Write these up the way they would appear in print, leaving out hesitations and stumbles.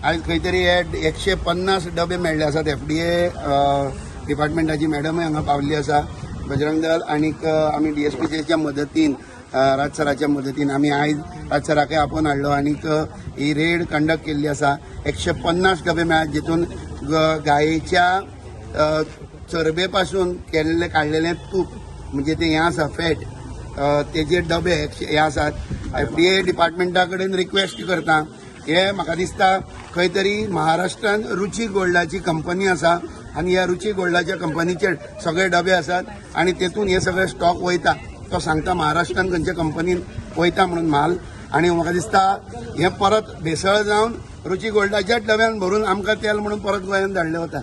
आयज खंय तरी हे 150 डबे मेळ्ळे आसात. एफडीए डिपार्टमेंटाची मॅडमय हांगा पावल्ली आसा. बजरंग दल आनीक आमी डीएसपीच्या मदतीन, राज सराच्या मदतीन आमी आयज राज सराकय आपोवन हाडलो आनीक ही रेड कंडक्ट केल्ली आसा. 150 डबे मेळ्ळ्यात, जितून गायेच्या चरबे पासून केल्ले काडलेलें तूप, म्हणजे ते हें आसा फॅट, तेजे डबे हे आसात. एफडीए डिपार्टमेंटा कडेन रिक्वेस्ट करता, हे म्हाका दिसता खंय तरी महाराष्ट्रान रुची गोल्डाची कंपनी आसा आनी ह्या रुची गोल्डाच्या कंपनीचे सगळे डबे आसात आनी तेतून हे सगळे स्टॉक वयता. तो सांगता महाराष्ट्रान खंयच्या कंपनीन वयता म्हणून माल, आनी म्हाका दिसता हे परत भेसळ जावन रुची गोल्डाच्याच डब्यान भरून आमकां तेल म्हणून परत गोंयांत धाडले वता,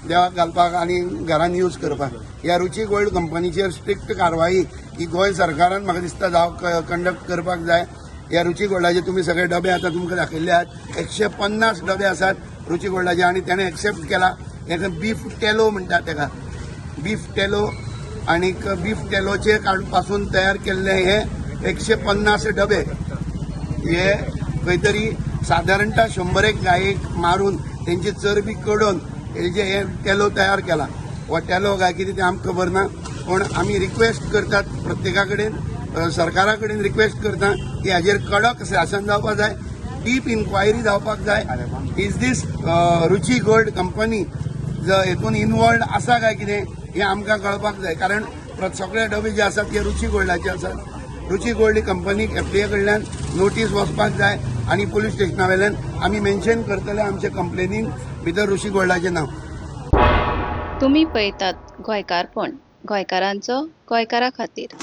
देवाक घालपाक आनी घरान यूज करपाक. ह्या रुची गोल्ड कंपनीचेर स्ट्रिक्ट कारवाई ही गोंय सरकारान म्हाका दिसता जाव कंडक्ट करपाक जाय. ह्या रुची गोल्डाचे तुमी सगळे डबे आतां तुमकां दाखयल्ले आहात. 150 डबे आसात रुची गोल्डाचे आनी तेणें एक्सेप्ट केला. हेका बीफ टेलो म्हणटात तेका, बीफ टेलो, आनीक बीफ टेलोचे पासून तयार केल्ले हे 150 डबे हे खंय तरी सादारणतः 100 गायेक मारून तेंची चरबी कडोवन हेजे हे टेलो तयार केला. हो टेलो काय कितें तें आमकां खबर ना, पूण आमी रिक्वेस्ट करतात प्रत्येका कडेन, सरकारा कडेन रिक्वेस्ट करता की हाजेर कडक शासन जावपाक जाय, डीप इन्क्वायरी जावपाक जाय. Is this Ruchi Gold company हेतून इनवॉल्ड आसा काय कितें हें आमकां कळपाक जाय, कारण सगळे डबे जे आसात ते रुची गोल्डाचे आसात. रुची गोल्ड ही कंपनीक एफडीए कडल्यान नोटीस वचपाक जाय आनी पुलीस स्टेशना वेल्यान आमी मेन्शन करतले आमचे कंप्लेनीन भितर रुची गोल्डाचें नांव. तुमी पळयतात गोंयकारपण, गोंयकारांचो गोंयकारा खातीर.